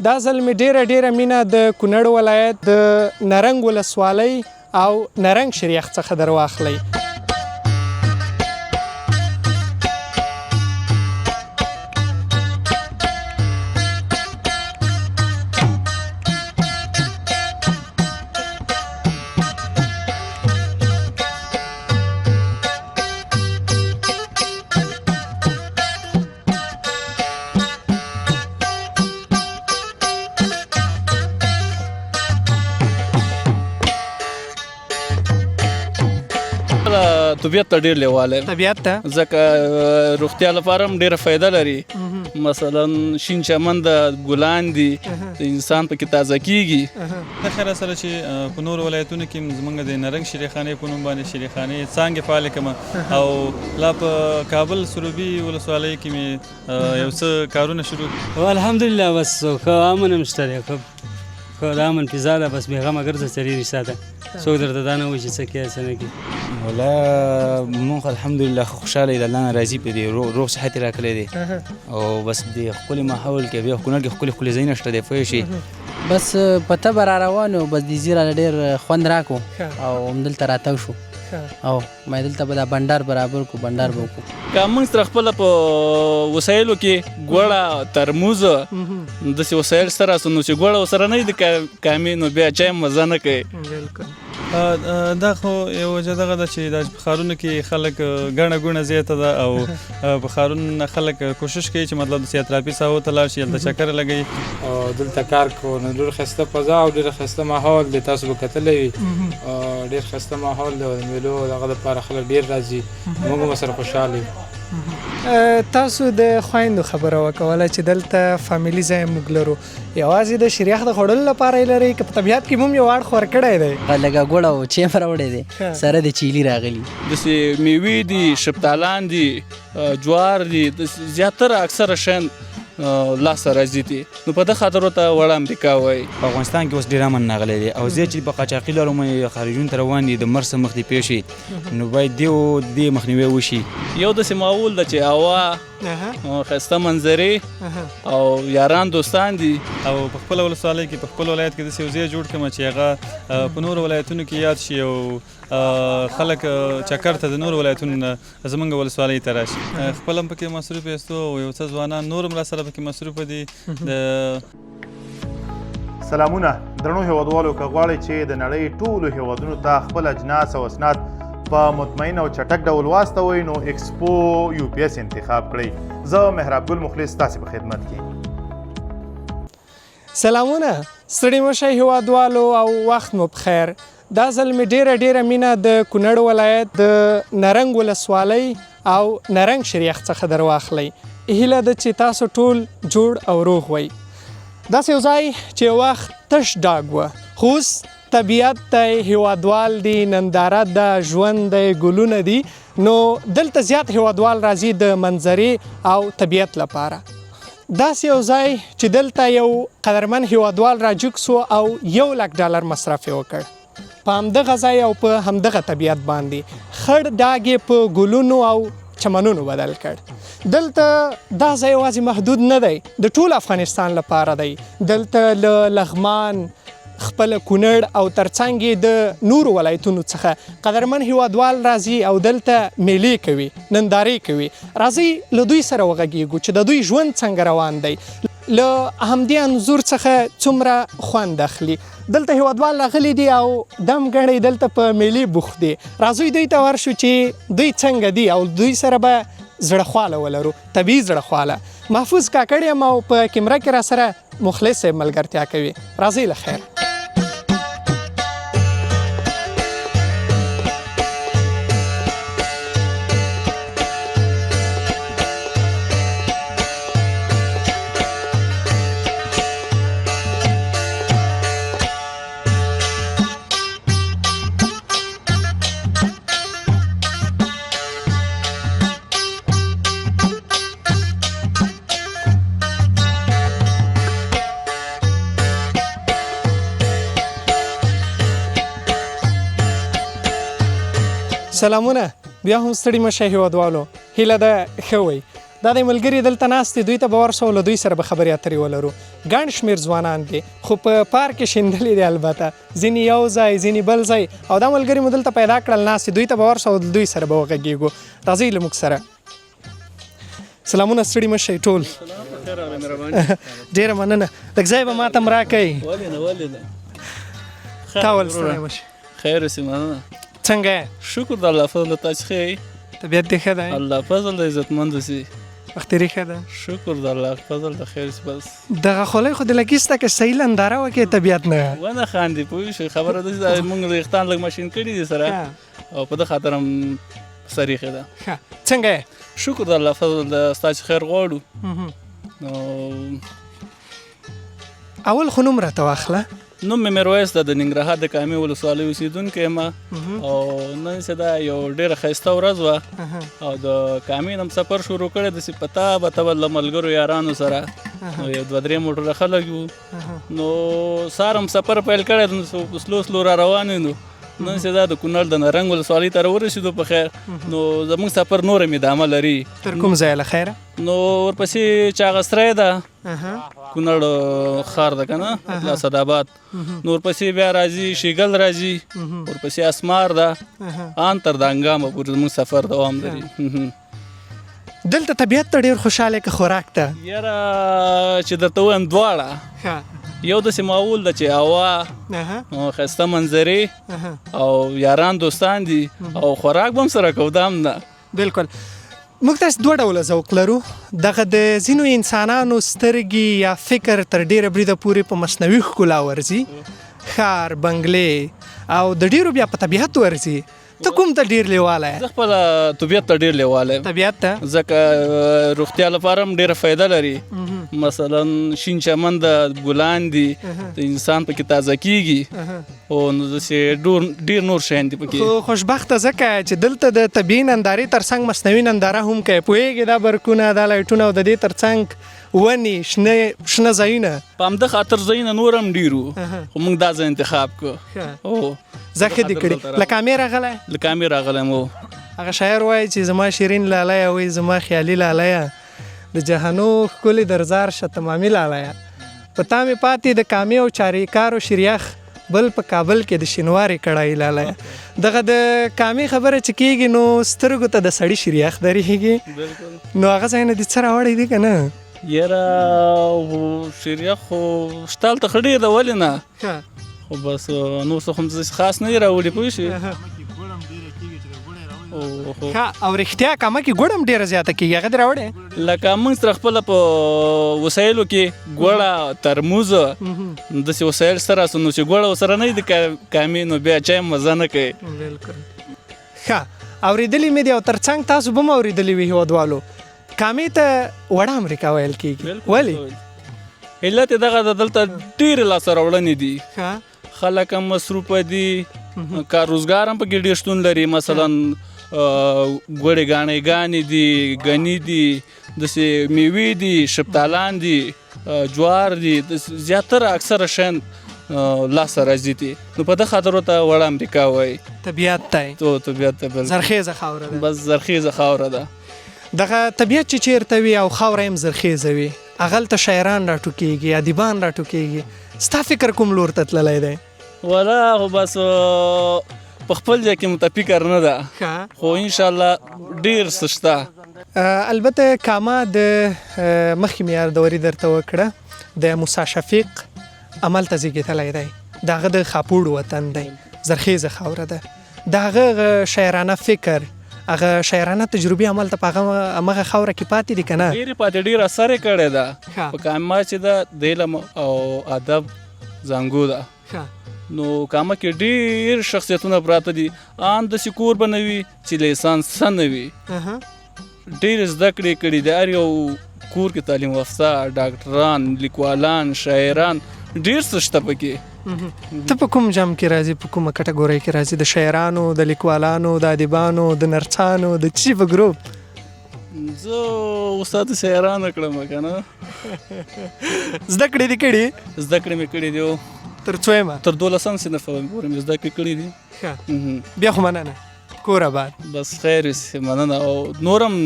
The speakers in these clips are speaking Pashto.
دا ځل مې ډیره ډیره مینه د کونړ ولایت د نرنګ ولسوالۍ او نرنګ شریخ څخه درواخلئ. طبیعت ته ډیر لیواله یم. طبیعت ته؟ ځکه روغتیا لپاره هم ډیره فایده لري. مثلا شین چمن د ګلان دي، انسان پکې تازه کیږي. د خیره سره چې په نورو ولایتونو کې زمونږ د نرنګ شیرخانې په نوم باندې شیرخانې څانګې فعالې کړم او لا په کابل سروبي ولسوالۍ کې مې یو څه کارونه شروع کړل. الحمدلله بس ښه امن هم شته دی، ښه د امن فضا ده، بس بېغمه ګرځه 24 ساعته، څوک درته دا نه وایي چې څه کوې څه نه کوې. ولا مونږ الحمدلله ښه خوشحاله یو، د الله نه راضي پرې دی، روغ صحت یې راکړی دی او بس دې ښکلي ماحول کې بیا کونړ کې ښکلي ښکلي ځایونه شته دی، پوه شي. بس په تبه را روان یو، بس دې ځای راله ډېر خوند راکړو او همدلته راتاو شو او مې دلته به دا بنډار برابر کړو، بنډار به وکړو. که موږ سره خپله په وسایلو کې ګوړه، ترموز داسې وسایل سره نو چې ګوړه ورسره نه وي د کامې نو بیا چای مزه نه کوي. بالکل. دا خو یو وجه دغه ده چې دا په ښارونو کې خلک ګڼه ګوڼه زیاته ده او په ښارونو خلک کوشش کوي چې مطلب د اطرافي ساحو ته لاړ شي، هلته چکر لګوي. او دلته کار کوو نو ډېر ښایسته فضا او ډېر ښایسته ماحول دی، تاسو به کتلی وي، ډېر ښایسته ماحول دی او د مېلو دغه دپاره خلک ډېر راځي، موږ هم ورسره خوشحاله یو. تاسو د خویندو خبره وکوله چې دلته فامیلي ځای موږ لرو، یوازې د شیریخ د خوړلو لپاره یې لرئ که په طبیعت کې مو یو اړخ ورکړی دی؟ لږه ګوړه او چای هم راوړی دی، سره د چیلي راغلي. داسې میوې دي، شفتالان دي، جوار دي، زیاتره اکثره شیان لاسته راځي دي، نو په دې خاطر ورته وړه امریکا وایي. په افغانستان کې اوس ډېر امن راغلی دی او زه چې په قاچاقي لارو باندې خارجونو ته روان دي د مرګ سره مخ دي پېښ شي، نو باید دې مخنیوی وشي. یو داسې ماحول ده چې هوا، ښایسته منظرې او یاران دوستان دي. او په خپله ولسوالۍ کې په خپل ولایت کې داسې یو ځای جوړ کړم چې هغه په نورو ولایتونو کې یاد شي او خلک چکر ته د نورو ولایتونو نه زمونږ ولسوالۍ ته راشي. خپل هم پکې مصروف یاستو او یو څه ځوانان نور هم راسره پکې مصروف دي. سلامونه درنو هیوادوالو، که غواړئ چې د نړۍ ټولو هیوادونو ته خپل اجناس او اسناد په مطمئن او چټک ډول واستوئ نو اکسپو یو پي اس انتخاب کړئ. زه محراب ګل مخلص تاسې په خدمت کې. سلامونه ستړي مه شئ هیوادوالو او وخت مو په خیر. دا ځل مې ډیره ډیره مینه د کونړ ولایت د نرنګ ولسوالۍ او نرنګ شریخ څخه درواخلئ. هیله ده چې تاسو ټول جوړ او روغ وئ. داسې یو ځای چې یو وخت تش ډاګ و، خو اوس طبیعت دی، هیوادوال دي، ننداره ده، ژوند دی، ګلونه دي، نو دلته زیات هیوادوال راځي د منظرې او طبیعت لپاره. داسې یو ځای چې دلته یو قدرمن هیوادوال راجوک سو او $100,000 مصرف یې وکړ په همدغه ځای او په همدغه طبیعت باندې. خړ ډاګ یې په ګلونو او چمنونو بدل کړ. دلته دا ځای یوازې محدود نه دی، د ټول افغانستان لپاره دی. دلته له لغمان، خپل کونړ او ترڅنګ یې د نورو ولایتونو څخه قدرمن هیوادوال راځي او دلته میلې کوي، نندارې کوي. راځئ له دوی سره وغږیږو چې د دوی ژوند څنګه روان دی، له همدې انځور څخه څومره خوند اخلي. دلته هیوادوال راغلي دي او دم ګړی دلته په میلې بوخت دي. راځئ دوی ته ورشو چې دوی څنګه دي او دوی سره به زړه خواله ولرو، طبیعي زړه خواله. محفوظ کاکړ یم او په کیمره کې راسره مخلص صاحب ملګرتیا کوي. راځئ له خیر. سلامونه، بیا هم ستړي مه شئ هیوادوالو، هیله ده ښه وئ. دا د ملګري دلته ناست دي، دوی ته به ورشو او له دوی سره به خبرې اترې ولرو. ګڼ شمېر ځوانان دي، خو په پارک کې شیندلي دي، البته ځینې یو ځای، ځینې بل ځای، او دا ملګري مو دلته پیدا کړل ناست دي، دوی ته به ورشو او له دوی سره به وغږېږو. راځئ له موږ سره. سلامونه، ستړي مه شئ ټول. ډېره مننه. لږ ځای به ماته هم راکړئ. ولې نه، ولې نه. تا ول ستړی مه شې. خیر اوسې، مننه. څنګه یې؟ شکر د الله فضل، تاسو ښه یئ؟ طبیعت دې ښه دی؟ الله فضل دی، عزتمند اوسې. وختیري ښه ده؟ شکر د الله فضل د خیر اوسې بس. دغه خولۍ خو دې لږ ایسته که صحیح لنداره وکړې طبیعت نه. ونه خاندې پوه شوې، خبره داسې ده موږ ویښتان لږ ماشین کړي دي سره او په ده خاطر هم سریښې ده. ښه، څنګه یې؟ شکر د الله فضل ده، ستاسو خیر غواړو. نو اول خو نوم راته واخله. نوم مې میرویس ده، د ننګرهار د کامې ولسوالۍ اوسېدونکی یم او نن چې دا یو ډېره ښایسته ورځ وه او د کامې نه سفر شروع کړی، داسې په تابه تبه له ملګرو یارانو سره، نو یو دوه درې موټره خلک وو، نو سهار هم سفر پیل کړی، نو سلو سلو را روان یو. نو نن چې دا د کونړ د نرنګ ولسوالۍ ته راورسېدو په خیر، نو زموږ سفر نور هم ادامه لري. تر کوم ځایه له خیره؟ نو ورپسې چاغسری ده، کونړ ښار ده که نه، اسداباد، نو ورپسې بیا راځي شیګل راځي، ورپسې اسمار ده، ان تر دانګامه پورې زموږ سفر دوام لري. دلته طبیعت ته ډېر خوشحاله که خوراک ته؟ یاره چې درته ووایم دواړه. یو داسې ماحول ده چې هوا، ښایسته منظرې او یاران دوستان دي او خوراک به هم سره کوو، دا هم نه. بالکل. موږ تاسو دوه ډوله ذوق لرو. دغه د ځینو انسانانو سترګې یا فکر تر ډېره بریده پورې په مصنوعي ښکلا ورځي، ښار، بنګلې، او د ډېرو بیا په طبیعت ورځي. ته کوم ته ډېر لیواله یې؟ زه خپله طبیعت ته ډېر لیواله یم. طبیعت ته؟ ځکه روغتیا لپاره هم ډېره فایده لري. مثلا شین چمن ده، ګلان دي، د انسان پکې تازه کیږي، او نو داسې ډېر نور شیان دي پکې. خو خوشبخته ځکه چې دلته د طبیعي نندارې ترڅنګ مصنوعي ننداره هم کوي، پوهېږې؟ دا برکونه، دا لایټونه، او د دې ترڅنګ ونې، شنه شنه ځایونه. په همده خاطر ځایونه نور هم ډېر وو، خو موږ دا ځای انتخاب کړو. ځه ښه دې کړي. له کامې راغلی؟ له کامې راغلی یم. هغه شاعر وایي چې زما شیرین لالیه، وایي زما خیالي لالیه، د جهانو ښکلې درزار شه تمامي لالیه، په تا مې پاتې د کامې او چاریکارو شیریخ، بل په کابل کې د شینوارې کړایي لالیه. دغه د کامې خبره چې کېږي نو سترګو ته د سړي شیریخ درېږي. نو هغه ځای نه دې څه راوړی دی که نه؟ یاره شیریخ خو شته هلته ښه ډېر ده، ولې نه، خو بس نور څه خو داسې خاص نه دي راوړي، پوه شوې؟ ښه، او رښتیا کامه کې ګوړه هم ډېره زیاته کېږي، هغه دې راوړې؟ لکه موږ سره خپله په وسایلو کې ګوړه، ترموز، داسې وسایل شته راسره، نو چې ګوړه ورسره نه وي د کامې نو بیا چای مزه نه کوي. بالکل. ښه، اورېدلي مې دي او ترڅنګ تاسو به هم اورېدلي وي هېوادوالو، کامې ته وړه امریکا ویل کېږي، ولې؟ علت یې دغه ده، دلته ډېرې لاسته راوړنې دي، خلک هم مصروفه دي، کار روزګار هم پکې ډېر شتون لري. مثلا ګوړې ګاڼې ګانې دي، ګني دي، داسې میوې دي، شفتالان دي، جوار دي، زیاتره اکثره شیان لاسته راځي دي، نو په ده خاطر ورته وړه امریکا وایي. طبیعت ته طبیعت ته زرخیزه خاوره ده. بس زرخیزه خاوره ده. دغه طبیعت چې چیرته وي او خاوره هم زرخیزه وي، هغلته شاعران راټوکېږي، ادیبان راټوکېږي. ستا فکر کوم لور ته تللی دی؟ ولا خو بس په خپل ځای کې مو ته فکر نه ده، خو انشاءالله ډېر څه شته. البته کامه د مخکې مې یادوري درته وکړه، د موسی شفیق عمل ته زیږېدلی دی، د هغه د خاپوړ وطن دی، زرخیزه خاوره ده. د هغه شاعرانه فکر، هغه شاعرانه تجربې عمل ته په هغه همغه خاوره کې پاتې دي که نه؟ ډېرې پاتې، ډېر اثر یې کړی ده. په کامه چې ده د علم او ادب زانګو ده، نو کامه کې ډېر شخصیتونه پراته دي، ان داسې کور به نه وي چې لیسانس څه نه وي، ډېرې زده کړې کړي دي، هر یو کور کې تعلیم یافته، ډاکټران، لیکوالان، شاعران، ډېر څه شته پکې. ته په کوم جام کې راځې، په کومه کټګورۍ کې راځې؟ د شاعرانو، د لیکوالانو، د ادیبانو، د نرسانو، د چی په ګروپ؟ زه استاد شاعرانو کړم که نه. زده کړې دې کړي؟ زده کړې مې کړي دي. تر څویمه؟ تر دولسم صنفه پورې مې زده کړې کړي دي. ښه، بیا خو مننه، کور آباد. بس خیر اوسې، مننه. او نور هم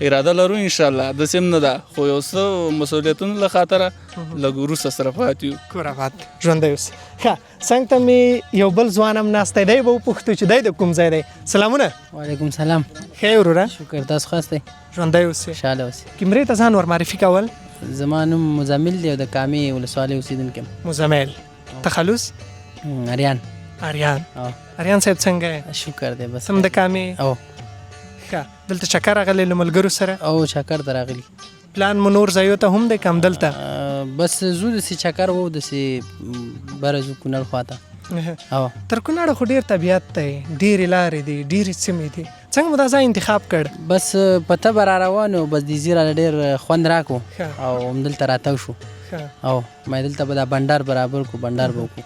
اراده لرو ان شاء الله، داسې هم نه ده، خو یو څه مسؤلیتونو له خاطره لږ وروسته سره پاتې یو. کور اباد، ژوندی اوسې. ښه، څنګ ته مې یو بل ځوان هم ناست دی، دی به وپوښتو چې دی د کوم ځای دی. سلامونه. وعلیکم سلام. ښه یې وروره؟ شکر، تاسو ښه یاستئ؟ ژوندی اوسې. خوشحاله اوسې. کیمرې ته ځان ور معرفي کول. زما نوم مزمل دی او د کامې ولسوالۍ اوسېدونکی یم. مزمل، تخلص؟ اریان. اریان. اریان صاحب څنګه یې؟ شکر دی، بس. سم د کامې؟ او. ښه، دلته چکر راغلی له ملګرو سره؟ او چکر ته راغلی. پلان مو نور ځایو ته هم دی که همدلته؟ بس ځو داسې چکر وو، داسې بره ځو کونړ خواته. او تر کونړه خو ډېر طبیعت دی، ډېرې لارې دي، ډېرې سیمې دي، څنګه مو دا ځای انتخاب کړ؟ بس په تبه را روان یو، بس دې ځای راله ډېر خوند راکړو او همدلته راتاو شو. او ما دلته به دا بنډار برابر کړو، بنډار به وکړو.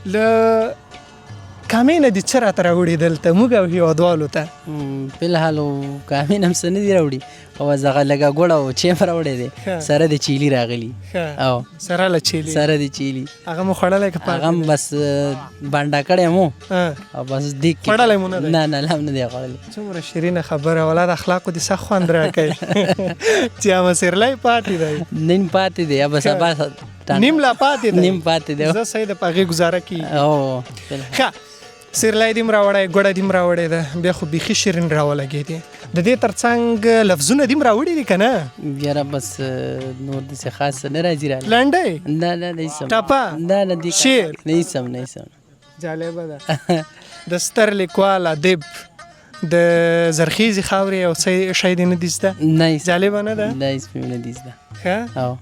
له کامې نه دې څه راته راوړي دلته موږ او هېوادوالو ته؟ فلحال کامې نه هم څه نه دي راوړي، خو بس دغه لږه ګوړه او چای مې راوړی دی، سره د چیلي راغلي. او سره له چیلي؟ سره د چیلي. هغه مو خوړلی که پاتې؟ هغه هم بس بنډه کړی مو او بس دیګ کې. خوړلی مو نه دی؟ نه نه، لا هم نه دی خوړلی. څومره شیرینه خبره، ولا د اخلاقو دې سخت خوند راکوي چې هغه سیرلی پاتې دی. نیم پاتې دی، یا به سبا نیم لا پاتې دی. نیم پاتې دی. زه صحیح ده، په هغې ګزاره کېږي. او ښه، سیرلی دې هم راوړی، ګوړه دې هم راوړې ده، بیا خو بیخي شیرین راولګېدې. د دې ترڅنګ لفظونه دې هم راوړي دي که نه؟ یاره بس نور داسې خاص څه نه راځي راله. لنډۍ؟ نه نه، نه هېڅ هم. ټپه؟ نه نه، دې شعر؟ نه هېڅ هم، نه هېڅ هم. جالبه ده. د ستر لیکوال ادیب د زرخیزې خاورې یو څه شی دې نه دي زده؟ نه هېڅ. جالبه نه ده؟ نه هېڅ مې نه دي زده. ښه؟ او.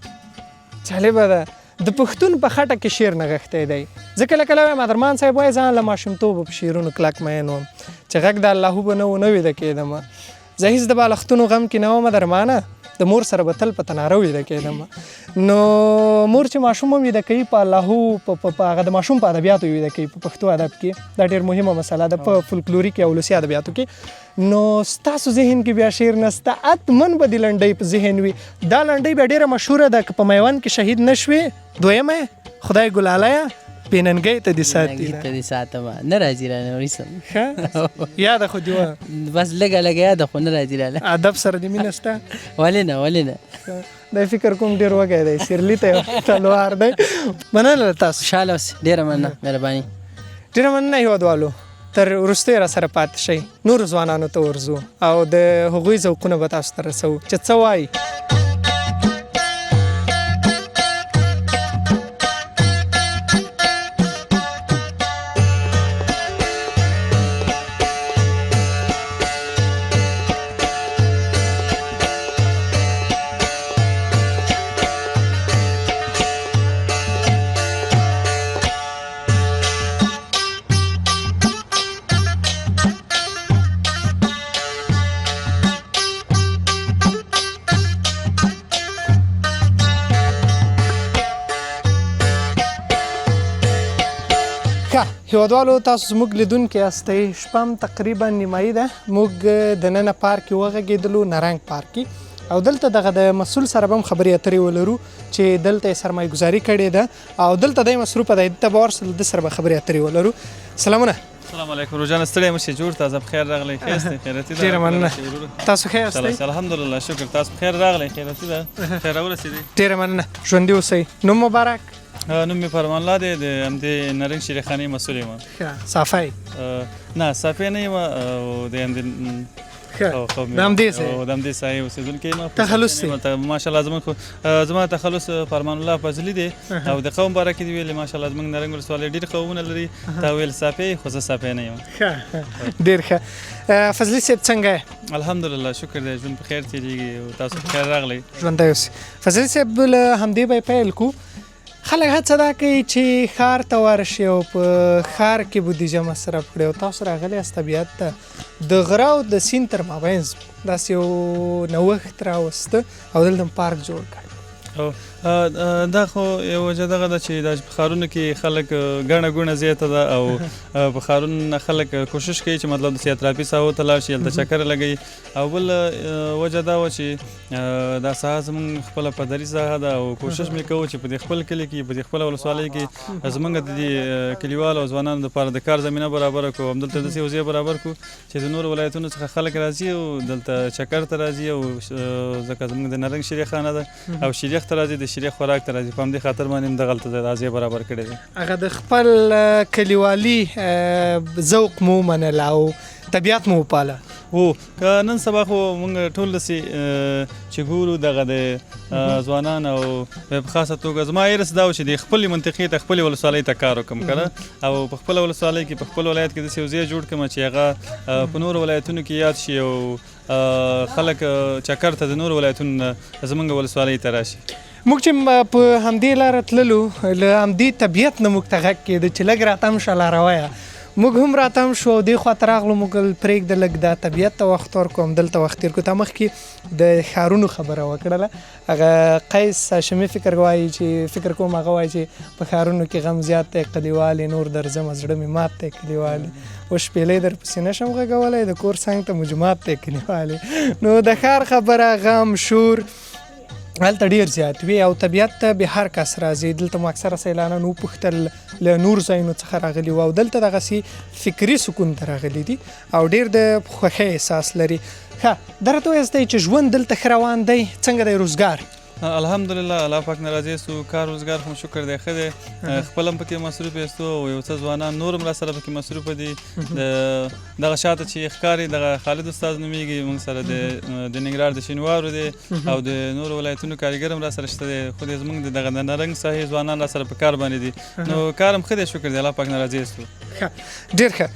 جالبه ده. د پښتون په خټه کې شعر نغښتی دی. زه کله کله وایم، ادرمان صاحب وایي ځان له ماشومتوبه په شعرونو کلک مین وم، چې غږ د الله به نه و نه ویده کېدم. زه هېڅ د بالښتونو غم کې نه وم درمانه، د مور سره به تل په تناره ویده کېدم. نو مور چې ماشوم هم ویده کوي په الله په هغه د ماشوم په ادبیاتو ویده کوي، په پښتو ادب کې دا ډېر مهمه مسله ده، په فولکلوریک یا ولسي ادبیاتو کې. نو ستاسو ذهن کې بیا شعر نسته، حتماً به د لنډۍ په ذهن وي. دا لنډۍ بیا ډېره مشهوره ده، که په میوند کې شهید نه شوې، دویمه خدای ګلالیه بېننګۍ ته دې ساتي. بېننګۍ ته دې ساتمه، نه راځي رانه ورسم. ښه، یاده خو دې وه؟ بس لږه لږه یاده خو نه راځي رانه. ادب سره دې مینه شته؟ ولې نه، ولې نه. دا فکر کوم ډېر وږی دی، سیرلي ته یو تلوار دی. مننه له تاسو. خوشحاله اوسئ، ډېره مننه، مهرباني. ډېره مننه هېوادوالو، تر وروستیو را سره پاتې شئ، نورو ځوانانو ته ورځو او د هغوی ذوقونه به تاسو ته رسوو چې څه وایي. هیوادوالو تاسو زموږ لیدونکي یاستئ. شپه هم تقریبا نیمایي ده، موږ دننه پارک کې وغږېدلو، نرنګ پارک کې، او دلته دغه د مسؤل سره به هم خبرې اترې ولرو چې دلته یې سرمایه ګذاري کړې ده او دلته دی مصروفه دی، دلته به ورسو، له ده سره به خبرې اترې ولرو. سلامونه. سلام علیکم روجانه، ستړی مه شې، جوړ تازه په خیر راغلی، ښه یاستئ؟ خیرتي ده؟ ډېره مننه، تاسو ښه یاستئ؟ الحمدلله شکر، تاسو په خیر راغلی، خیرتي ده، خیر راورسېدئ؟ ډېره مننه، ژوندي اوسئ. نوم مبارک؟ نوم مې فرمان الله دی، د همدې نرنګ شیرخانې مسؤل یم. ښه، صافی؟ نه صافی نه یم، او د همدې ښه، د همدې ځای. د همدې ساحې اوسېدونکی یم. تخلص دی؟ ماشاءالله زموږ خو زما تخلص فرمان الله فضلي دی او د قوم باره کې دې ویلې ماشاءالله زموږ نرنګ ولسوالۍ ډېر قومونه لري، تا ویل صافی، خو زه صافی نه یم. ښه، ډېر ښه. فضلي صاحب څنګه یې؟ الحمدلله شکر دی، ژوند په خیر تېرېږي او تاسو په خیر راغلئ. ژوندی اوسئ. فضلي صاحب له همدې به یې پیل کړو. خلک هڅه دا کوي چې ښار ته ورشي او په ښار کې بودیجه مصرف کړي، او تاسو راغلي یاست طبیعت ته، د غره او د سیند تر مابینځ داسې یو نوښت راوسته او دلته هم پارک جوړ کړ. دا خو یو وجه دغه ده چې د په ښارونو کې خلک ګڼه ګوڼه زیاته ده او په ښارونو نه خلک کوشش کوي چې مطلب د اطرافي ساحو ته لاړ شي، هلته چکر لګوي. او بل وجه دا وه چې دا ساحه زمونږ خپله پدري ساحه ده او کوشش مې کوو چې په دې خپل کلي کې، په دې خپله ولسوالۍ کې زمونږ د دې کلیوالو او ځوانانو لپاره د کار زمینه برابره کړو، همدلته داسې یو ځای برابر کړو چې د نورو ولایتونو څخه خلک راځي او دلته چکر ته راځي، او ځکه زمونږ د نرنګ شیرخانه ده او شیریخ ته راځي، د شیریخ خوراک ته راځي، په همدې خاطر باندې هم دغلته دا ځای برابر کړی دی. هغه د خپل کلیوالي ذوق مو ومنل او طبیعت مو وپاله. هو، که نن سبا خو موږ ټول داسې چې ګورو دغه د ځوانان او په خاصه توګه زما حرص دا و چې د خپلې منطقې ته، خپلې ولسوالۍ ته کار وکړم که نه، او په خپله ولسوالۍ کې، په خپل ولایت کې داسې یو ځای جوړ کړم چې هغه په نورو ولایتونو کې یاد شي او خلک چکر ته د نورو ولایتونو نه زمونږ ولسوالۍ ته راشي. موږ چې په همدې لاره تللو، له همدې طبیعت نه موږ ته غږ کېده چې لږ راتم شه لارویه. موږ هم راتم شو او دې خوا ته راغلو، موږ ویل پرېږده لږ دا طبیعت ته وخت ورکړو، همدلته وخت تېر کړو. تا مخکې د ښارونو خبره وکړله، هغه قیس هاشمي فکر وایي چې فکر کوم هغه وایي چې په ښارونو کې غم زیات دی کلیوالې، نور درځمه زړه مې مات دی کلیوالې، اوس شپېلۍ در پسې نه شم غږولی، د کور څنګ ته مو جومات دی کلیوالې. نو د ښار خبره، غم شور هلته ډیر زیات وي او طبیعت ته به هر کس راځي. دلته مو اکثره سیلانان وپوښتل، له نور ځایونو څخه راغلي وو او دلته دغسې فکري سکون ته راغلي دي او ډیر د خوښۍ احساس لري. ښه، دا راته ووایاست چې ژوند دلته ښه روان دی، څنګه دی روزګار؟ الحمدلله، الله پاک نه راضي سو، کار روزګار هم شکر دی ښه دی، خپل هم پکې مصروف یاستو او یو څه ځوانان نور هم را سره پکې مصروف دي. دغه شاته چې ښکاري دغه خالد استاد نومېږي، موږ سره د ننګرهار د شینوارو دی او د نورو ولایتونو کاریګر هم را سره شته دی، خو د زموږ د دغه د نرنګ ساحې ځوانان را سره په کار باندې دي، نو کار هم ښه دی، شکر دی، الله پاک نه راضي یاستو. ښه، ډېر ښه.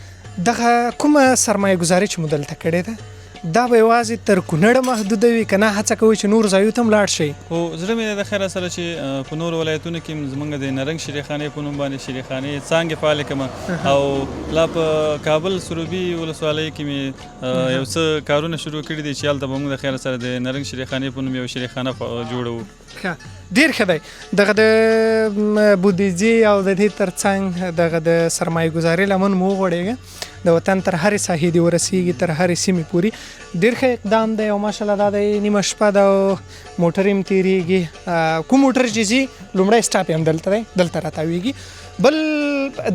دغه کومه سرمایه ګذاري چې مو دلته کړې ده، دا به یوازې تر کونړه محدوده وي که نه هڅه کوئ چې نور ځایو ته هم لاړ شئ؟ هو، زړه مې د خیره سره چې په نورو ولایتونو کې هم زمونږ د نرنګ شیرخانې په نوم باندې شیرخانې څانګې فعالې کړم او لا په کابل سروبي ولسوالۍ کې مې یو څه کارونه شروع کړي دي چې هلته به موږ د خیره سره د نرنګ شیرخانې په نوم یو شیرخانه جوړوو. ښه، ډېر ښه دی. دغه د بودیجې او د دې ترڅنګ دغه د سرمایه ګذارۍ لمن مو وغوړېږه، د وطن تر هرې ساحې دې ورسیږي، تر هرې سیمې پورې. ډېر ښه اقدام دی او ماشاءالله دا دی نیمه شپه ده او موټر هم تېرېږي، کوم موټر چې ځي لومړی سټاپ یې هم دلته دی، دلته راتاوېږي. بل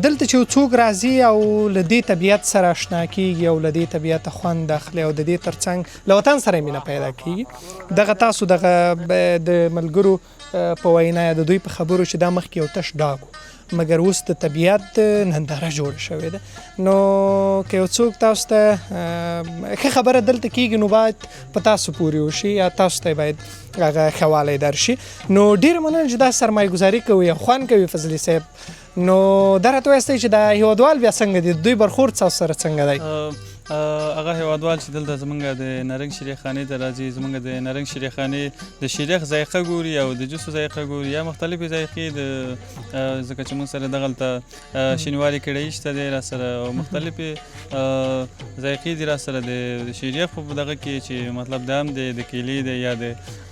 دلته چې یو څوک راځي او له دې طبیعت سره آشنا کېږي او له دې طبیعته خوند اخلي او د دې ترڅنګ له وطن سره یې مینه پیدا کېږي. دغه تاسو دغه د ملګرو په وینا یا د دوی په خبرو چې دا مخکې یو تش ډاګ و، مګر اوس د طبیعت ننداره جوړه شوې ده، نو که یو څوک تاسو ته ښه خبره دلته کېږي نو باید په تاسو پورې وشي یا تاسو ته باید هغه ښه والی درشي. نو ډېره مننه چې دا سرمایه ګذاري کوي او خوند کوي فضلي صاحب. نو دا راته ووایاست چې دا هیوادوال بیا څنګه دي، دوی برخورد ستاسو سره څنګه دی؟ هغه هیوادوال چې دلته زمونږ د نرنګ شیرخانې ته راځي، زمونږ د نرنګ شیرخانې د شیریخ ذایقه ګوري او د جوسو ذایقه ګوري یا مختلفې ذایقې د ځکه چې موږ سره دغلته شینواري کړهیي شته دی را سره او مختلفې ذایقې دي را سره د شیریخ په دغه کې چې مطلب د ام دی، د کیلې دی یا د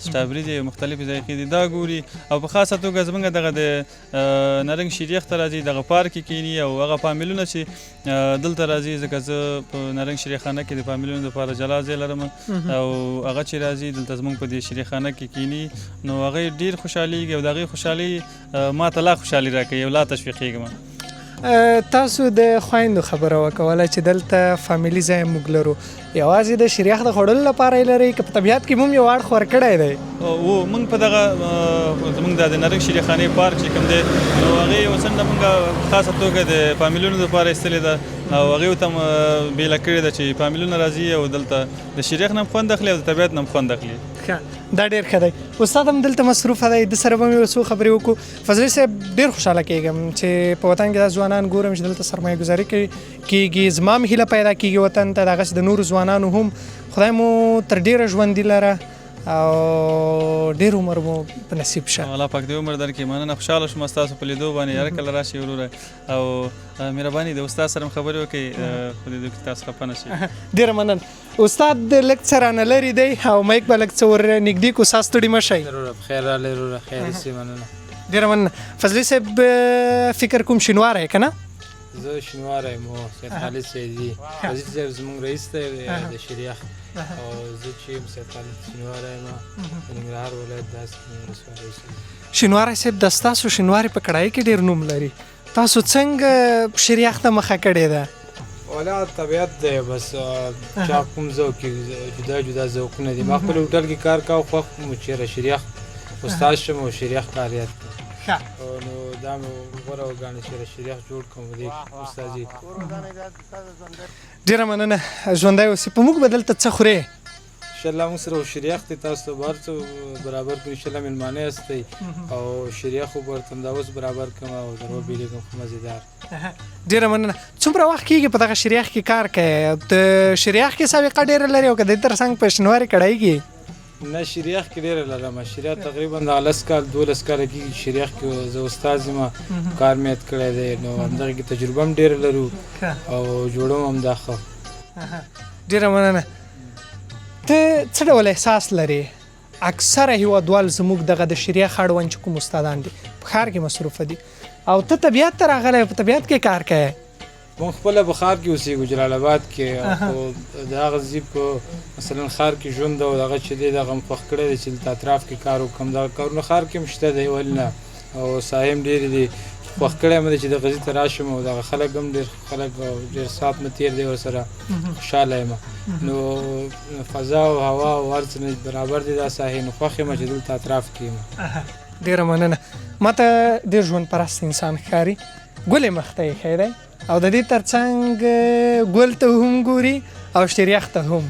سټابري دی، مختلفې ذایقې دي دا ګوري. او په خاصه توګه زمونږ دغه د نرنګ شیریخ ته راځي، دغه پارک کې کینی او هغه فامیلونه چې دلته راځي، ځکه زه په نرنګ شیرخانه کې د فامیلونو لپاره جلا ځای لرم او هغه چې راځي دلته زمونږ په دې شیرخانه کې کینی، نو هغه ډیر خوشحالیږي او د هغې خوشحالي ما ته لا خوشحالي راکوي او لا تشویقېږم. تاسو د خویندو خبره وکوله چې دلته فامیلي ځای موږ لرو، یوازې د شیریخ د خوړلو لپاره یې لرئ که په طبیعت کې مو یو اړخ ورکړی دی؟ و موږ په دغه زموږ د نرنګ شیریخانې پارک چې کوم دی نو هغې یو څنډه موږ خاصه توګه د فامیلونو لپاره ایستلې ده او هغې ته هم بېله کړې ده چې فامیلونه راځي او دلته د شیریخ نه هم خوند اخلي او د طبیعت نه هم خوند اخلي. ښه، دا ډېر ښه دی. استاد هم دلته مصروفه دی، ده سره به مې یو څو خبرې وکړو. فضلي صاحب ډېر خوشحاله کېږم چې په وطن کې دا ځوانان ګورم چې دلته سرمایه ګذاري کوي کېږي، زما هم هیله پیدا کېږي وطن ته، دغسې د نورو ځوانانو هم. خدای مو تر ډېره ژوندي لره او ډیر عمر مو په نصیب شه. الله پاک دې عمر درکړي. مننه، خوشحاله شوم ستاسو په لیدو باندې. هر کله راشئ وروره، او مهرباني د استاد سره هم خبرې وکړئ، خو دې کې تاسو خفه نه شئ. ډېره مننه استاد. لږ څه رانه لرې دی او مایک به لږ څه ور نږدې کړو. ستا ستړي مه شئ. وروره په خیر راغلی وروره، خیر اوسې، مننه. ډېره مننه فضلي صاحب. فکر کوم شینواری که نه؟ زه شینواری یم، سید خالد سیدي. عزیز صاحب زموږ رئیس دی د شریخ، او زه چې یم سید خالد شینواری یم، د ننګرهار ولایت د هسکې ولسوالۍ اوسېدونکی. شینواری صاحب، د ستاسو شینواری په کړایي کې ډېر نوم لري، تاسو څنګه شریخ ته مخه کړې ده؟ ولا طبیعت دی بس، چا کوم ذوق کې جدا جدا ذوقونه دي. ما خپل هوټل کې کار کاوه، خوښ مو چې شریخ استاد شم او شریخ کار یاد کړم، نو دا مې غوره وګاڼه چې شریخ جوړ کړم دې استادي. ډېره مننه، ژوندی اوسې. په موږ به دلته څه خورې؟ انشاءالله موږ سره شریخ دی، تاسو ته به هر څه برابر کړو انشاءالله. مېلمانه یاستئ او شریخ خو به ورته همدا اوس برابر کړم او در وبېلېږم، ښه مزېدار. ډېره مننه. څومره وخت کېږي په دغه شریخ کې کار کوې؟ د شریخ کې سابقه ډېره لرې او که د دې تر څنګ په شینواري کړایي کې؟ نه، شریخ کې ډېره لرم. شریخ تقریبا دغه 10 کال 12 کاله کېږي چې شریخ کې زه استاد یم، کار مې یاد کړی دی، نو همدغه کې تجربه هم ډېره لرو او جوړوم هم دا ښه. ډېره مننه. ته څه ډول احساس لرې؟ اکثره هیوادوال زموږ دغه د شریخ اړوند چې کوم استادان دي په ښار کې مصروفه دي، او ته طبیعت ته راغلی، په طبیعت کې کار کوې. موږ خپله په ښار کې اوسېږو، جلال اباد کې، خو د هغه ځای په مثلا ښار کې ژوند او دغه چې دی دغه هم خوښ کړی دی چې دلته اطراف کې کار وکړم. دغه کارونه ښار کې هم شته دی، ولې نه، او ساحې هم ډېرې دي. خوښ کړی مې دی چې دغه ځای ته راشم، او دغه خلک هم ډېر خلک او ډېر ساعت مې تېر دی ورسره، خوشحاله یم. نو فضا او هوا او هر څه برابر دی دا ساحې، نو خوښ یم چې دلته اطراف کې یم. ډېره مننه. ما ته ډېر ژوند پرست انسان ښکاري، ګل یې مخ ته ایښی دی او د دې ترڅنګ ګل ته هم ګوري او شریخ ته هم،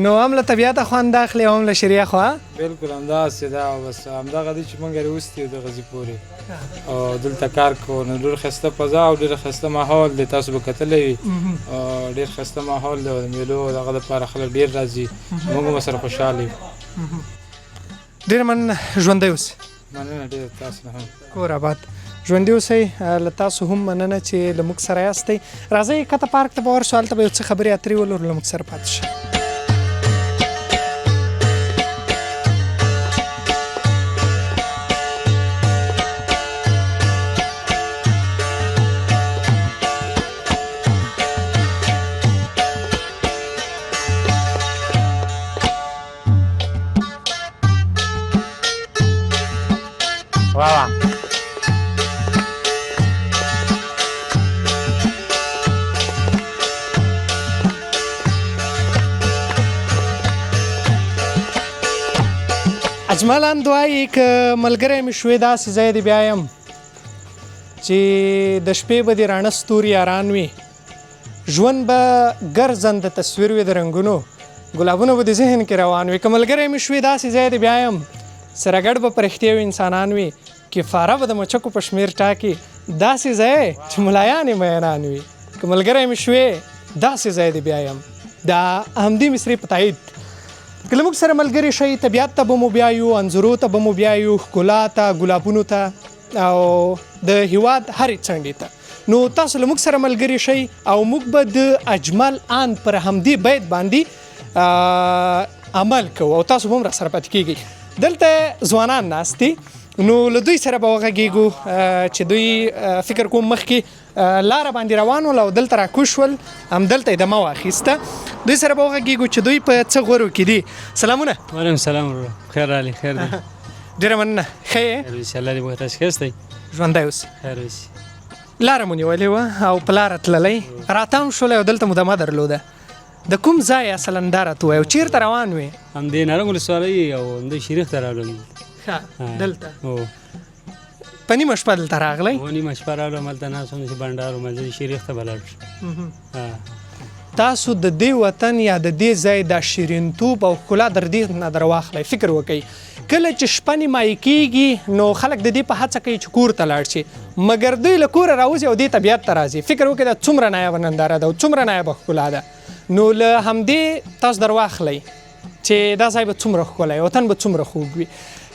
نو هم له طبیعته خوند اخلي او هم له شریخ. بالکل همداسې ده، بس همدغه دی چې موږ راوستي یو دغه ځای پورې او دلته کار کوو. نو ډېر ښایسته فضا او ډېر ښایسته ماحول دی، تاسو به کتلی وي، ډېر ښایسته ماحول دی او د مېلو دغه دپاره خلک ډېر راځي، موږ هم ورسره خوشحاله یو. ډېره مننه، ژوندی اوسې. مننه ډېره تاسو نه هم. کور آباد، ژوندي اوسئ. له تاسو هم مننه چې له موږ سره یاستئ. راځئ کته پارک ته به ورشو، هلته به یو څه خبرې اترې ولرو، له موږ سره پاتې شئ. واه اجمل اند وایي که ملګری مې شوې داسې ځای دې بیایم چې د شپې به دې راڼه ستوري یاران وي، ژوند به ګرځنده تصویر وي د رنګونو، ګلابونه به د ذهن کې روان وي. که ملګری مې شوې داسې ځای دې بیایم، سره ګډ به پرښتې او انسانان وي، کفاره به د مچکو په شمېر ټاکي، داسې ځای چې ملایان یې میینان وي. که ملګری مې شوې داسې ځای دې بیایم. د همدې مصرې په تایید که له موږ سره ملګري شئ، طبیعت ته به مو بیایو، انځورو ته به مو بیایو، ښکلا ته، ګلابونو ته او د هیواد هرې څنډې ته. نو تاسو له موږ سره ملګري شئ او موږ به د اجمل آن پر همدې بیت باندې عمل کوو او تاسو به هم را سره پاتې کیږئ. دلته ځوانان ناست دي، نو له دوی سره به وغږېږو چې دوی فکر کوم مخکې لاره باندې روان ول او دلته راکوز شول، همدلته یې دمه واخیسته. دوی سره به وغږېږو چې دوی په څه غورو کې دي. سلامونه. وعلیکم سلام وروره، خیر راغلی. خیر دی، ډېره مننه. ښه یې؟ خیر اوسې، الله دې وکړي تاسو ښه یاستئ. ژوندی اوسې. خیر اوسې. لاره مو نیولې وه او په لاره تللی راتم شولی او دلته مو دمه درلوده. د کوم ځای اصلا دا راته ووایه او چېرته روان وې؟ همدې نارنګ ولسوالۍ او همدې شریخ ته راغلم. ښه، دلته په نیمه شپه دلته راغلی؟ هو، نیمه شپه راغلم، هلته ناست وم چې بنډار وم، زه شریخ ته به لاړ شم. تاسو د دې وطن یا د دې ځای دا شیرینتوب او ښکلا در دې نه در واخلئ. فکر وکړئ کله چې شپه نیمایي کېږي نو خلک د دې په هڅه کوي چې کور ته لاړ شي، مګر دوی له کوره راوځي او دې طبیعت ته راځي. فکر وکړئ دا څومره نایابه ننداره ده او څومره نایابه ښکلا ده. نو له همدې تاسو در واخلئ. چې دا ځای به څومره ښکلی، وطن به څومره خوږ وي.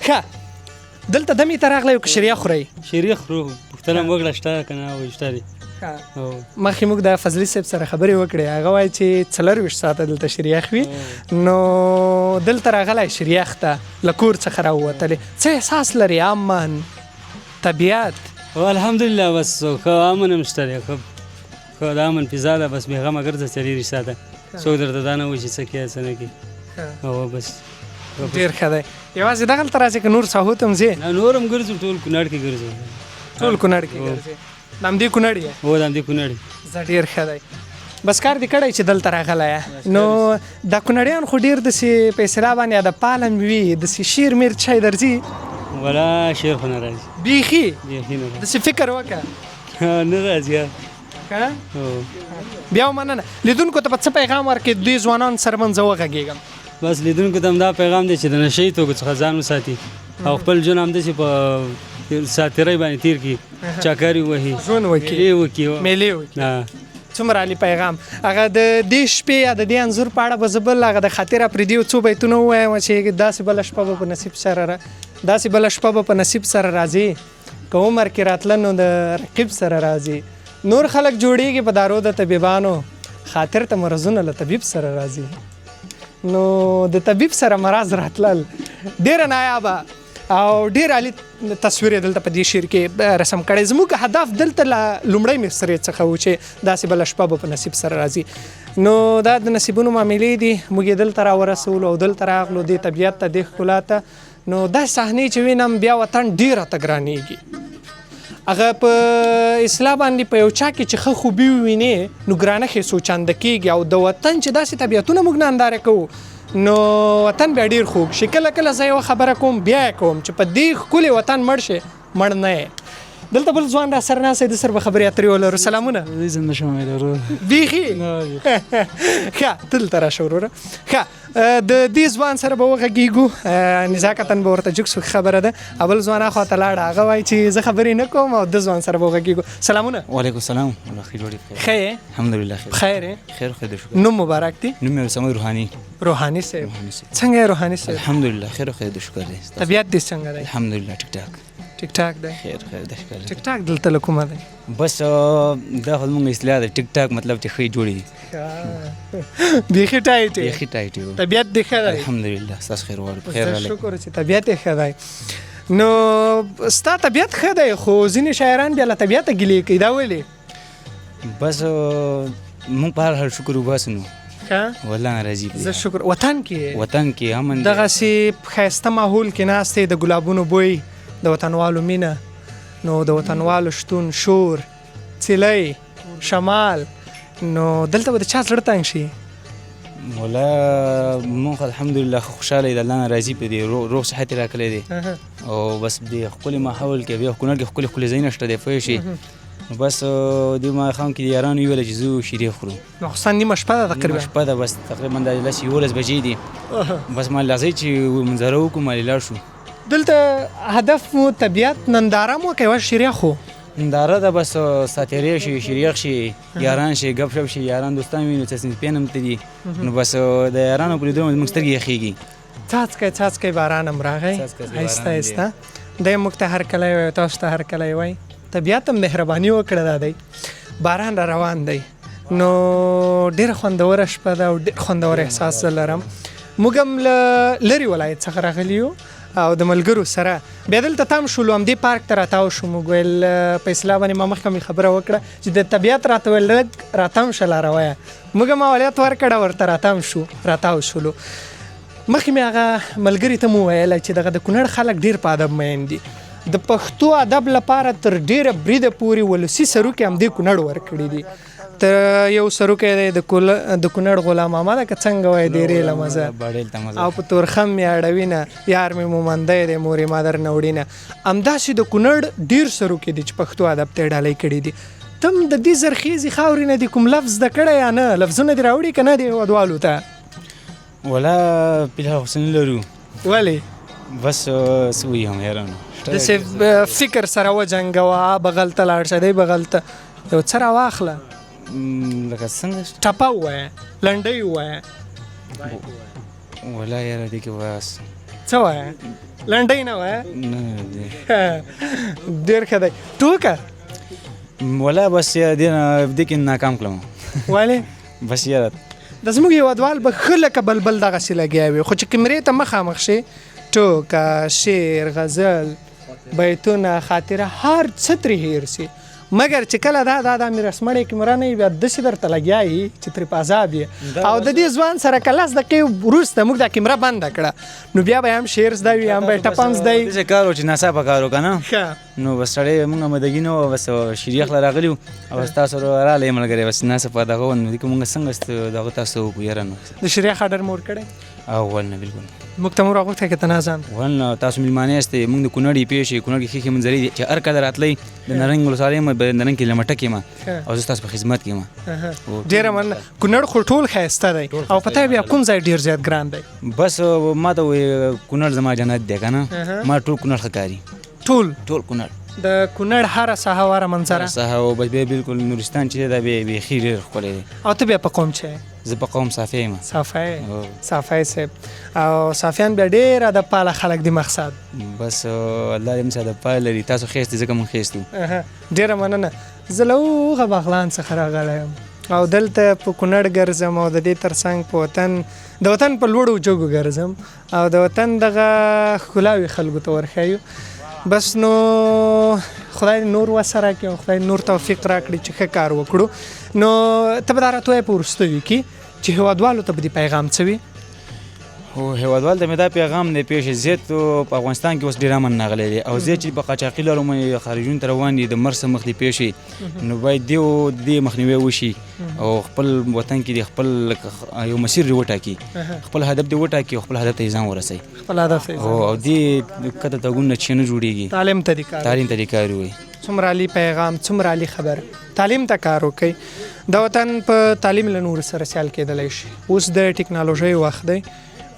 ښه، دلته دمې ته راغلی یو که شیریه خورئ؟ شیریه خورو، پوښتنه مو وکړه شته که نه، وایي شته دی. مخکې موږ د فضلي صاحب سره خبرې وکړې، هغه وایي چې 24 ساعته دلته شیریخ وي. نو دلته راغلی شیریخ ته له کور څخه راووتلې، څه احساس لرې؟ امن، طبیعت؟ الحمدلله، بس ښه امن هم شته دی، ښه د امن فضا ده، بس بېغمه ګرځه 24 ساعته، څوک درته دا نه وایي چې څه کوې څه نه کوې. او بس ډېر ښه دی. یوازې دغلته راځې که نور ساحو ته هم ځې؟ نه، نور هم ګرځو، ټول کونړ کې ګرځو. ټول کونړ کې ګرځې؟ د همدې کونړ یې؟ هو، د همدې کونړ. زه ډېر ښه دی. بس کار دې کړی چې دلته راغلی. نو دا کونړیان خو ډېر داسې په اصطلاح باندې ادب پال هم وي، داسې شعر میر چای درځي؟ ولا شعر خو نه راځي. بیخي؟ بیخي نه راځي. داسې فکر وکړه. نه راځي. بیا مننه. لیدونکو ته به څه پیغام ورکړې؟ دوی ځوانان سره منځه وغږېږم. بس لیدونکو ته همدا پیغام دی چې د نشه یي توکو څخه ځان وساتي او خپل ژوند همداسې په ساتېرۍ باندې تېر کړي، چکرې ووهي، ژوند وکړي، مېلې وکړي. څومره عالي پیغام. هغه د دې شپې یا د دې انځور په اړه به زه بل هغه د خاطر اپریدي یو څو بیتونه ووایم چې داسې بله شپه به په نصیب سره داسې بله شپه به په نصیب سره راځي، که عمر کې راتله نو د رقیب سره راځي. نور خلک جوړیږي په دارو د طبیبانو، خاطر ته مرضونه له طبیب سره راځي. نو د طبیب سره مرض راتلل ډېره نایابه او ډېر عالي تصویر یې دلته په دې شعر کې رسم کړی. زموږ هدف دلته له لومړۍ مصرې څخه و چې داسې بله شپه به په نصیب سره راځي. نو دا د نصیبونو معاملې دي، موږ یې دلته راورسولو او دلته راغلو دې طبیعت ته، دې ښکلا ته. نو داسې صحنې چې وینم بیا وطن ډېر راته ګرانېږي. هغه په اصلاح باندې په یو چا کې چې ښه خوبي ووینې نو ګرانښت یې څو چنده کېږي، او د وطن چې داسې طبیعتونه موږ ننداره کوو نو وطن بیا ډېر خوږ شي. کله کله زه یوه خبره کوم بیا یې کوم چې په دې ښکلي وطن مړ شي مړ نه یې. دلته بل ځوان را سره ناست دی، ده سره به خبرې اترې ولرو. سلامونه. زنده شم وروره. بیخي ښه، دلته راشه وروره. ښه، د دې ځوان سره به وغږېږو، نزاکتاً به ورته جګ سو، خبره ده. اول ځوان اخوا ته لاړه، هغه وایي چې زه خبرې نه کوم، او د ځوان سره به وغږېږو. سلامونه. وعلیکم السلام. الله خیر جوړې. ښه یې؟ الحمدلله خیر. خیر یې؟ خیر خیر شکر. نوم مبارک دی؟ نوم مې صمد روحاني. روحاني صاحب. روحاني صاحب. څنګه یې روحاني صاحب؟ الحمدلله خیر خیر شکر دی. طبیعت دې څنګه دی؟ الحمدلله ټیک ټاک. ټیک ټاک دی؟ خیر خیر د شکر. ټیک ټاک دلته له کومه دی؟ بس دا خو زموږ اصطلاح ده، ټیک ټاک مطلب چې ښې جوړې دي. بیخي ټایټ یې. بیخي ټایټ یې. طبیعت دې ښه دی؟ الحمدلله، ستاسو خیر غواړو، خیر راغلی. شکر چې طبیعت یې ښه دی. نو ستا طبیعت ښه دی، خو ځینې شاعران بیا له طبیعته ګیلې کوي، دا ولې؟ بس موږ په هر حال شکر وباسو نو. ښه؟ والله ناراضي زه شکر. وطن کې یې؟ وطن کې امن دی. دغسې ښایسته ماحول کې ناست یې، د ګلابونو بوی، د وطنوالو مینه، نو د وطنوالو شتون، شور، څلی، شمال، نو دلته به د چا زړه تنګ شي؟ ولا موږ الحمدلله ښه خوشحاله یو، د الله نه راضي په دې روغ صحت یې راکړی دی، او بس دې ښکلي ماحول کې بیا کونړ کې ښکلي ښکلي ځایونه شته دی، پوه شي. نو بس دې ماښام کې یارانو ویل چې ځو شیرې خورو. ماخوستن نیمه شپه ده تقریبا. نیمه شپه ده، بس تقریبا دا لس 11 بجې دي. بس ما لازم چې منظره وکړو، ما لاړ شو. دلته هدف مو طبیعت ننداره مو که یوه شیریخ خو؟ ننداره ده، بس ساتېرې شي، شیریخ شي، یاران شي، ګپ شپ شي، یاران دوستان وي، نو څه سپین هم ته دي، نو بس د یارانو په لیدو زموږ سترګې یخېږي. څاڅکی څاڅکی باران هم راغی، آهسته آهسته. دی موږ ته هرکلی وایي، تاسو ته هرکلی وایي. طبیعت هم مهرباني وکړه، دا دی باران را روان دی. نو ډېره خوندوره شپه ده او ډېر خوندور احساس زه لرم. موږ هم له لرې ولایت څخه راغلي یو او د ملګرو سره بیا دلته تم شولو، همدې پارک ته راتاو شو. موږ ویل په اصطلاح باندې ما مخکې مې خبره وکړه چې د طبیعت راته ویل لږ راتم شه لاره وایه، موږ هم اولویت ورکړه ورته راتم شو، راتاو شولو. مخکې مې هغه ملګري ته مو ویله چې دغه د کونړ خلک ډېر په ادب مین دي، د پښتو ادب لپاره تر ډېره بریده پورې ولسي سروکې همدې کونړ ورکړي دي. تر یو سروکی دی د کونړ غلام محمد که څنګه وایي، ډېرې له مزه او په تورخم مې اړوینه، یار مې مومندی دی مورې ما درنه وړینه. همداسې د کونړ ډېر سروکې دي چې پښتو ادب ته یې ډالۍ کړي دي. ته هم د دې زرخیزې خاورې نه دي کوم لفظ زده کړی یا نه؟ لفظونه دې راوړي که نه دې هېوادوالو ته؟ ولا فلحال خو څه نه لرو. ولې؟ بس څه وایي هم یارانو، داسې فکر سره وجنګوه، بغل ته لاړ شه، دی بغل ته یو څه راواخله. لکه څنګه؟ ټپه ووایه، لنډۍ ووایه. ولا یاره دې کې بس څه وایه، لنډۍ نه وایه؟ نه. ډېر ښه دی. ټوکه؟ ولا بس یاره دې نه دې کې ناکام کړم. ولې؟ بس یاره د زموږ هېوادوال به ښه لکه بلبل دغسې لګیا وي، خو چې کمرې ته مخامخ شي ټوکه، شعر، غزل، بیتونه، خاطره، هر څه ترې هېر سي. مګر چې کله دا دا دا میراث مړی کمره نه وي، بیا داسې درته لګیا یي چې ترې په عذاب یې. او د دې ځوان سره که 10 دقیقې وروسته موږ دا کمره بنده کړه، نو بیا به یې هم شعر زده وي، هم به یې ټپه هم زده وي. داسې کار و چې ناڅاپه کار وکړه نه، نو بس سړی موږ آمادګي نه وه، بس شیریخ له راغلي وو او بس تاسو راغلی ملګری، بس ناڅاپه دغه و، نو دې کې موږ څنګه دغه تاسو وکړو یاره. نو د شیریخ آرډر مو ورکړی؟ او ول نه، بالکل. موږ ته مو راغوښتی که ته نه ځان؟ ول نه، تاسو مېلمانه یاستئ، موږ د کونړ یې پېښې، کونړ کې ښې ښې منظرې دي چې هر کله راتلئ. د نرنګ ولسوالۍ یم، په نرنګ کې لمټک یم او زه ستاسو په خدمت کې یم. ډېره مننه. کونړ خو ټول ښایسته دی، او په تا بیا کوم ځای ډېر زیات ګران دی؟ بس ما ته وایي کونړ زما جنت دی که نه، ما ټول کونړ ښه کاري. ټول؟ ټول کونړ. د کونړ هره ساحه او هره منظره؟ ساحه او بس بیا بالکل نورستان چې دی دا بیا بیخي ډېر ښکلی دی. او ته بیا په قوم چې؟ زه په قوم صافی یم. صافی؟ صافی صاحب، او صافیان بیا ډېر ادب پاله خلک دي. مقصد بس الله دې موږ ادب پاله لري. تاسو ښه یاستئ ځکه موږ ښه یاستو. ډېره مننه. زه له هغه بغلان څخه راغلی یم او دلته په کونړ ګرځم، او د دې ترڅنګ په وطن، د وطن په لوړو جګو ګرځم او د وطن دغه ښکلاوې خلکو ته ورښیو. بس نو خدای دې نور وسه راکړي او خدای نور توفیق راکړي چې ښه کار وکړو. نو ته به دا راته ووایې په وروستیو کې چې هېوادوالو ته به دې پیغام څه وي؟ هو، هېوادوال ته مې دا پیغام دی پېښې زیات په افغانستان کې اوس ډېر امن راغلی دی، او زیات چې په قاچاقي لارو باندې خارجونو ته روان دي د مرګ سره مخ دي پېښې، نو باید دې مخنیوی وشي او خپل وطن کې دې خپل یو مسیر دې وټاکي، خپل هدف دې وټاکي او خپل هدف ته یې ځان ورسوي. خپل هدف ته یې ځان او دې کته تګونه چې نه جوړېږي. تعلیم ته دې کار تعلیم ته دې کار وکړي. څومره عالي پیغام، څومره عالي خبر. تعلیم ته کار وکړئ. د وطن په تعلیم له نورو سره سیال کېدلی شي. اوس د ټکنالوژۍ وخت دی،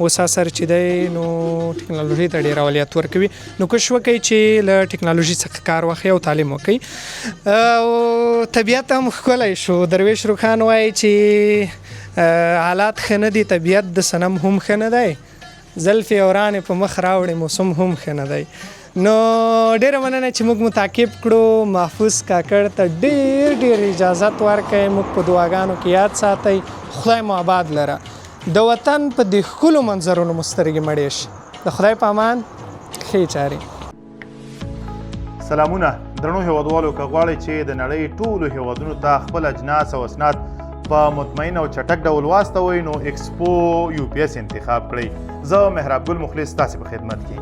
اوس عصر چې دی نو ټکنالوژۍ ته ډېر اولیت ورکوي، نو کوښښ وکړئ چې له ټکنالوژي څخه کار واخلئ او تعلیم وکړئ. او طبیعت هم ښکلی شو. درویش روښان وایي چې حالات ښه نه دي، طبیعت د صنم هم ښه نه دی، زلفې او رانې په مخ راوړې موسم هم ښه نه دی. نو ډېره مننه چې موږ مو تعقیب کړو. محفوظ کاکړ ته ډېر ډېر اجازت ورکړئ، موږ په دعاګانو کې یاد ساتئ. خدای مو آباد لره. د وطن په دې ښکلو منظرونو مو سترګې مړې شي. د خدای په امان، ښې چارې. سلامونه درنو هیوادوالو، که غواړئ چې د نړۍ ټولو هیوادونو ته خپل اجناس او اسناد په مطمئن او چټک ډول واستوئ، نو اکسپو یو پی اس انتخاب کړئ. زه محراب ګل مخلص تاسې په خدمت کې.